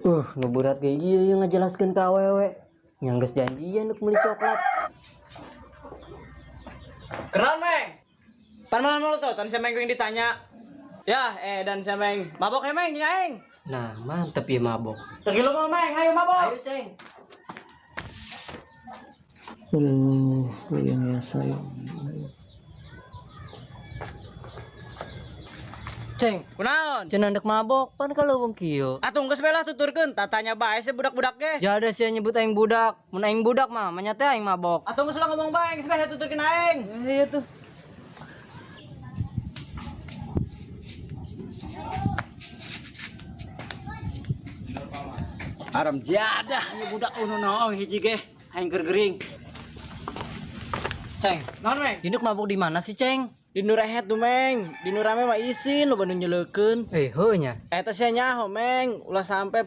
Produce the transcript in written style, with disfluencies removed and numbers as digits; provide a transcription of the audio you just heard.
Nu berat kayak gini yang ngajelaskeun ka awewe. Nya geus janjian untuk beli coklat. Kenal, Meng? Pan malam mulut tuh, tan si Meng yang ditanya. Ya, dan si Meng. Mabok ya, Meng, jeung aing. Nah, mantep ya mabok. Pergi lu mau, Meng, ayo mabok. Ayo, Ceng. Aduh, yang biasa ya. Ceng, Kunaon? cenah ndek mabok, pan kalau wong kieu. Atuh geus bae lah tuturkeun, tatanya bae sih budak-budak ge. Jada sia nyebut aing budak. Mun aing budak mah, manya teh aing mabok. Atuh geus lah ngomong bae, geus bae tuturkeun aing. Iya tuh. Aram jadah ieu budak unu noong hiji ge, aing keur gering. Ceng, Naon, Meng? ini mabok di mana sih, Ceng? Di nu rehet tuh, Meng. Di nu rame mah isin lo nu nyeleukeun. Eh, heuh nya. Eta sia nyaho, Meng. Ulah sampe